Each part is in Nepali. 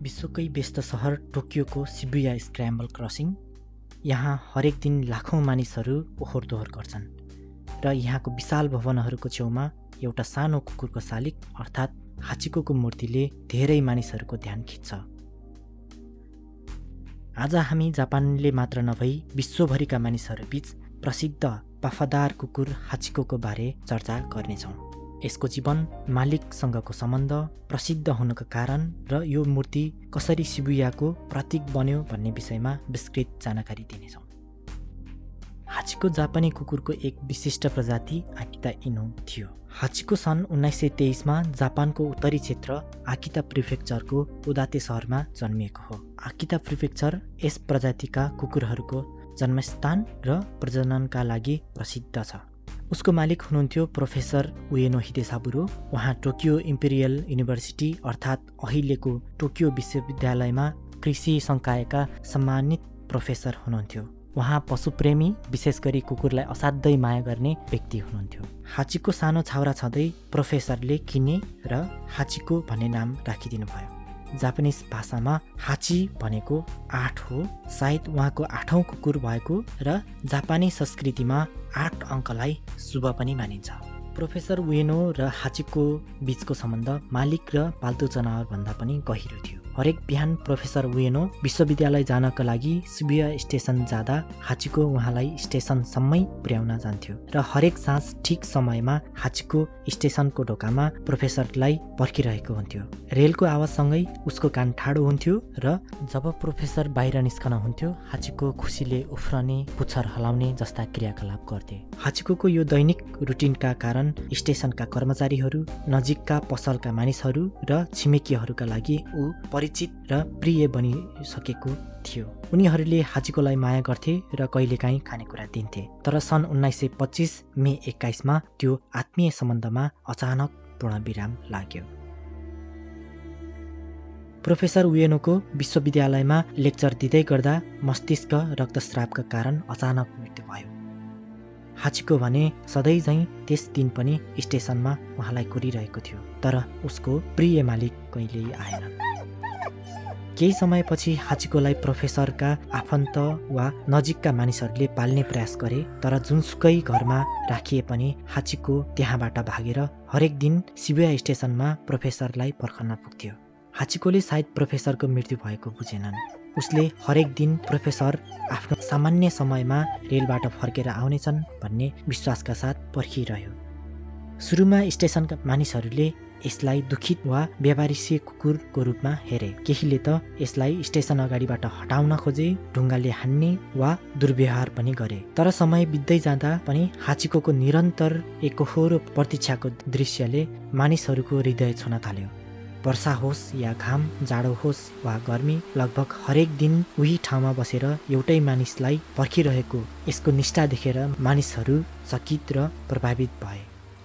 विश्वकै व्यस्त सहर टोकियोको शिबुया स्क्रैम्बल क्रसिङ। यहाँ हरेक दिन लाखौँ मानिसहरू ओहोर दोहोर गर्छन् र यहाँको विशाल भवनहरूको छेउमा एउटा सानो कुकुरको शालिक अर्थात् हाचिकोको मूर्तिले धेरै मानिसहरूको ध्यान खिच्छ। आज हामी जापानले मात्र नभई विश्वभरिका मानिसहरूबीच प्रसिद्ध वफादार कुकुर हाचिकोको बारे चर्चा गर्नेछौँ। यसको जीवन, मालिकसँगको सम्बन्ध, प्रसिद्ध हुनुको कारण र यो मूर्ति कसरी शिबुयाको प्रतीक बन्यो भन्ने विषयमा विस्तृत जानकारी दिनेछौँ। हाचिको जापानी कुकुरको एक विशिष्ट प्रजाति आकिता इनु थियो। हाचिको सन् 1923मा जापानको उत्तरी क्षेत्र आकिता प्रिफेक्चरको उदाते सहरमा जन्मिएको हो। आकिता प्रिफेक्चर यस प्रजातिका कुकुरहरूको जन्मस्थान र प्रजननका लागि प्रसिद्ध छ। उसको मालिक हुनुहुन्थ्यो प्रोफेसर उएनो हिदेसाबुरो। उहाँ टोकियो इम्पेरियल युनिभर्सिटी अर्थात् अहिलेको टोकियो विश्वविद्यालयमा कृषि संकायका सम्मानित प्रोफेसर हुनुहुन्थ्यो। उहाँ पशुप्रेमी, विशेष गरी कुकुरलाई असाध्यै माया गर्ने व्यक्ति हुनुहुन्थ्यो। हाचिको सानो छाउरा छँदै प्रोफेसरले किने र हाचिको भन्ने नाम राखिदिनु भयो। जापानिज भाषामा हाची भनेको 8 हो। सायद उहाँको 8औं कुकुर भएको र जापानी संस्कृतिमा 8 अङ्कलाई शुभ पनि मानिन्छ। प्रोफेसर उएनो र हाचिको बीचको सम्बन्ध मालिक र पाल्तु जनावर भन्दा पनि गहिरो थियो। हरेक बिहान प्रोफेसर उएनो विश्वविद्यालय जानका लागि शिबुया स्टेसन जाँदा हाचिको उहाँलाई स्टेसनसम्मै पुर्याउन जान्थ्यो र हरेक साँझ ठिक समयमा हाचिको स्टेसनको ढोकामा प्रोफेसरलाई पर्खिरहेको हुन्थ्यो। रेलको आवाजसँगै उसको कान ठाडो हुन्थ्यो र जब प्रोफेसर बाहिर निस्कन हुन्थ्यो हाचिको खुसीले उफ्रने, पुच्छर हलाउने जस्ता क्रियाकलाप गर्थे। हाचिकोको यो दैनिक रुटिनका कारण स्टेसनका कर्मचारीहरू, नजिकका पसलका मानिसहरू र छिमेकीहरूका लागि ऊ परिचित र प्रिय बनिसकेको थियो। उनीहरूले हाचिकोलाई माया गर्थे र कहिलेकाहीँ खानेकुरा दिन्थे। तर सन् 1925 मे 21मा त्यो आत्मीय सम्बन्धमा अचानक पूर्णविराम लाग्यो। प्रोफेसर उएनोको विश्वविद्यालयमा लेक्चर दिँदै गर्दा मस्तिष्क रक्तस्रावका कारण अचानक मृत्यु भयो। हाचिको भने सधैँ झैँ त्यस दिन पनि स्टेसनमा उहाँलाई कुरिरहेको थियो, तर उसको प्रिय मालिक कहिल्यै आएन। केही समयपछि हाचिकोलाई प्रोफेसरका आफन्त वा नजिकका मानिसहरूले पाल्ने प्रयास गरे, तर जुनसुकै घरमा राखिए पनि हाचिको त्यहाँबाट भागेर हरेक दिन शिबुया स्टेसनमा प्रोफेसरलाई पर्खन पुग्थ्यो। हाचिकोले सायद प्रोफेसरको मृत्यु भएको बुझेनन्। उसले हरेक दिन प्रोफेसर आफ्नो सामान्य समयमा रेलबाट फर्केर आउनेछन् भन्ने विश्वासका साथ पर्खिरह्यो। सुरुमा स्टेसनका मानिसहरूले यसलाई दुखित वा व्यापारिसी कुकुरको रूपमा हेरे। केहीले त यसलाई स्टेसन अगाडिबाट हटाउन खोजे, ढुङ्गाले हान्ने वा दुर्व्यवहार पनि गरे। तर समय बित्दै जाँदा पनि हाचिकोको निरन्तर एकहोरो प्रतीक्षाको दृश्यले मानिसहरूको हृदय छुन थाल्यो। वर्षा होस् या घाम, जाडो होस् वा गर्मी, लगभग हरेक दिन उही ठाउँमा बसेर एउटै मानिसलाई पर्खिरहेको यसको निष्ठा देखेर मानिसहरू चकित र प्रभावित भए।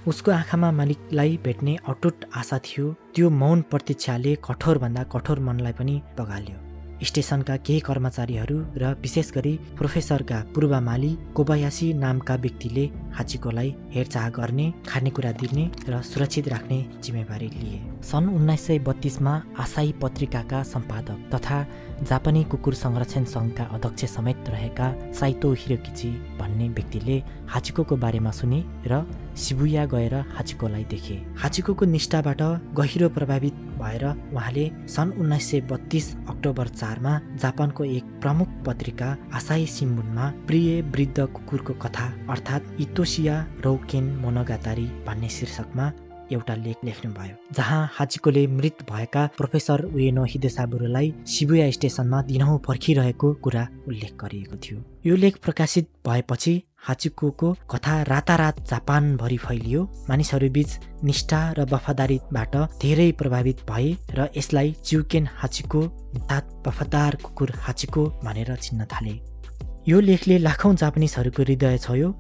उसको आँखामा मालिकलाई भेट्ने अटुट आशा थियो। त्यो मौन प्रतीक्षाले कठोरभन्दा कठोर मनलाई पनि बगाल्यो। स्टेसनका केही कर्मचारीहरू र विशेष गरी प्रोफेसरका पूर्व माली कोबायासी नामका व्यक्तिले हाचिकोलाई हेरचाह गर्ने, खानेकुरा दिने र सुरक्षित राख्ने जिम्मेवारी लिए। सन् 1932मा आसाई पत्रिकाका सम्पादक तथा जापानी कुकुर संरक्षण सङ्घका अध्यक्ष समेत रहेका साइतो हिरोकिची भन्ने व्यक्तिले हाचिकोको बारेमा सुने र शिबुया गएर हाचिकोलाई देखे। हाचिकोको निष्ठाबाट गहिरो प्रभावित भएर उहाँले सन् 1932 अक्टोबर 4मा जापानको एक प्रमुख पत्रिका आसाई शिम्बुनमा प्रिय वृद्ध कुकुरको कथा अर्थात् इतोसिया रौकेन मोनोगातारी भन्ने शीर्षकमा एउटा लेख लेख्नुभयो, जहाँ हाचिकोले मृत भएका प्रोफेसर उएनो हिदेसाबुरोलाई शिबुया स्टेसनमा दिनहुँ पर्खिरहेको कुरा उल्लेख गरिएको थियो। यो लेख प्रकाशित भएपछि हाचिकोको कथा रातारात जापानभरि फैलियो। मानिसहरूबीच निष्ठा र वफादारीबाट धेरै प्रभावित भए र यसलाई चिउकेन हाचिको अर्थात् वफादार कुकुर हाचिको भनेर चिन्न थाले। यो लेखले लाखौं जापानिजहरूको हृदय छोयो।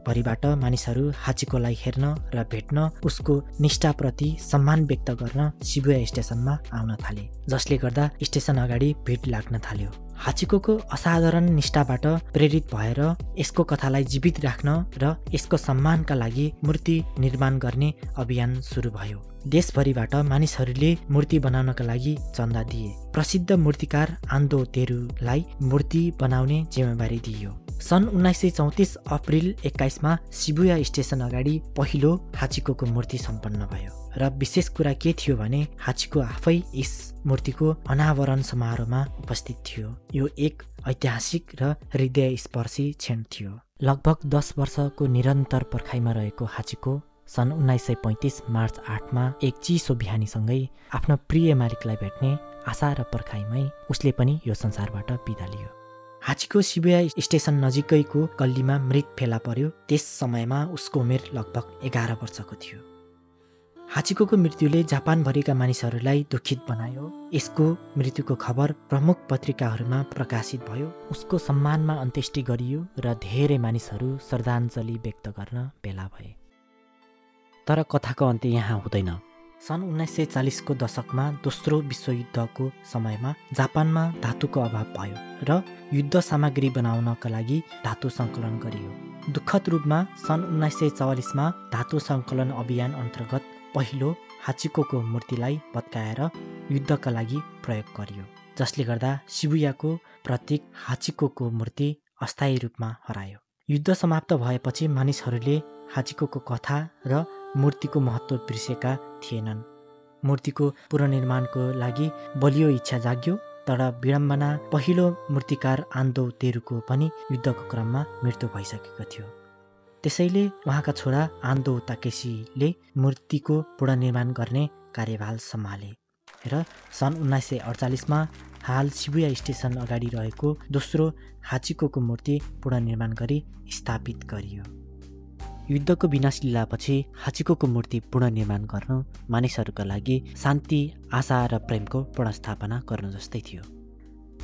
देशभरिबाट मानिसहरू हाचिकोलाई हेर्न र भेट्न, उसको निष्ठाप्रति सम्मान व्यक्त गर्न शिबुया स्टेसनमा आउन थाले, जसले गर्दा स्टेसन अगाडि भिड लाग्न थाल्यो। हाचिकोको असाधारण निष्ठाबाट प्रेरित भएर यसको कथालाई जीवित राख्न र यसको सम्मानका लागि मूर्ति निर्माण गर्ने अभियान सुरु भयो। देशभरिबाट मानिसहरूले मूर्ति बनाउनका लागि चन्दा दिए। प्रसिद्ध मूर्तिकार आन्दो तेरुलाई मूर्ति बनाउने जिम्मेवारी दिइयो। सन् 1934 अप्रिल 21मा शिबुया स्टेसन अगाडि पहिलो हाचिकोको मूर्ति सम्पन्न भयो र विशेष कुरा के थियो भने हाचिको आफै यस मूर्तिको अनावरण समारोहमा उपस्थित थियो। यो एक ऐतिहासिक र हृदयस्पर्शी क्षण थियो। लगभग 10 वर्षको निरन्तर पर्खाइमा रहेको हाचिको सन् 1935 मार्च 8मा एक चिसो बिहानीसँगै आफ्नो प्रिय मालिकलाई भेट्ने आशा र पर्खाइमै उसले पनि यो संसारबाट बिदा लियो। हाचिको शिबुया स्टेसन नजिकैको गल्लीमा मृत फेला पर्यो। त्यस समयमा उसको उमेर लगभग 11 वर्षको थियो। हाचिकोको मृत्युले जापानभरिका मानिसहरूलाई दुखित बनायो। यसको मृत्युको खबर प्रमुख पत्रिकाहरूमा प्रकाशित भयो। उसको सम्मानमा अन्त्येष्टि गरियो र धेरै मानिसहरू श्रद्धाञ्जली व्यक्त गर्न भेला भए। तर कथाको अन्त्य यहाँ हुँदैन। सन् 1940को दशकमा दोस्रो विश्वयुद्धको समयमा जापानमा धातुको अभाव भयो र युद्ध सामग्री बनाउनका लागि धातु सङ्कलन गरियो। दुःखद रूपमा सन् 1944मा धातु सङ्कलन अभियान अन्तर्गत पहिलो हाचिकोको मूर्तिलाई भत्काएर युद्धका लागि प्रयोग गरियो, जसले गर्दा शिबुयाको प्रतीक हाचिकोको मूर्ति अस्थायी रूपमा हरायो। युद्ध समाप्त भएपछि मानिसहरूले हाचिकोको कथा र मूर्तिको महत्त्व बिर्सेका थिएनन्। मूर्तिको पुनर्निर्माणको लागि बलियो इच्छा जाग्यो, तर विडम्बना पहिलो मूर्तिकार आन्दो तेरुको पनि युद्धको क्रममा मृत्यु भइसकेको थियो। त्यसैले उहाँका छोरा आन्दो ताकेसीले मूर्तिको पुनर्निर्माण गर्ने कार्यभार सम्हाले र सन् 1948मा हाल शिबुया स्टेसन अगाडि रहेको दोस्रो हाचिकोको मूर्ति पुनर्निर्माण गरी स्थापित गरियो। युद्धको विनाशलीलापछि हाचिकोको मूर्ति पुनर्निर्माण गर्नु मानिसहरूका लागि शान्ति, आशा र प्रेमको पुनर्स्थापना गर्नु जस्तै थियो।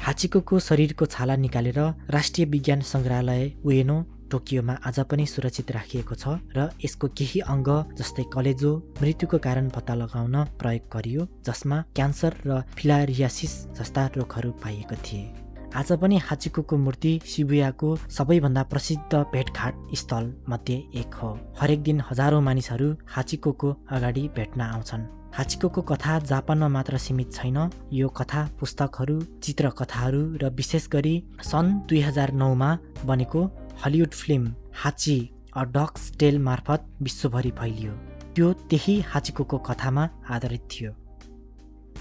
हाचिकोको शरीरको छाला निकालेर राष्ट्रिय विज्ञान सङ्ग्रहालय उएनो टोकियोमा आज पनि सुरक्षित राखिएको छ र यसको केही अङ्ग जस्तै कलेजो मृत्युको कारण पत्ता लगाउन प्रयोग गरियो, जसमा क्यान्सर र फिलारियासिस जस्ता रोगहरू पाइएको थिए। आज पनि हाचिकोको मूर्ति शिबुयाको सबैभन्दा प्रसिद्ध भेटघाट स्थल मध्ये एक हो। हरेक दिन हजारौं मानिसहरू हाचिकोको अगाडि भेट्न आउँछन्। हाचिकोको कथा जापानमा मात्र सीमित छैन। यो कथा पुस्तकहरू, चित्रकथाहरू र विशेष गरी सन् 2009मा बनेको हलिउड फिल्म हाची अ डग्स टेल मार्फत विश्वभरि फैलियो। त्यो त्यही हाचिकोको कथामा आधारित थियो।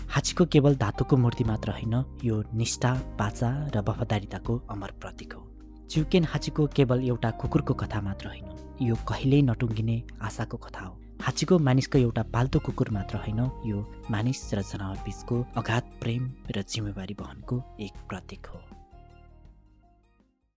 हाचिको केवल धातुको मूर्ति मात्र होइन, यो निष्ठा, बाचा र वफादारीताको अमर प्रतीक हो। चिउकेन हाचिको केवल एउटा कुकुरको कथा मात्र होइन, यो कहिल्यै नटुङ्गिने आशाको कथा हो। हाचिको मानिसको एउटा पाल्तु कुकुर मात्र होइन, यो मानिस र जनावर बीचको अगाध प्रेम र जिम्मेवारी वहनको एक प्रतीक हो।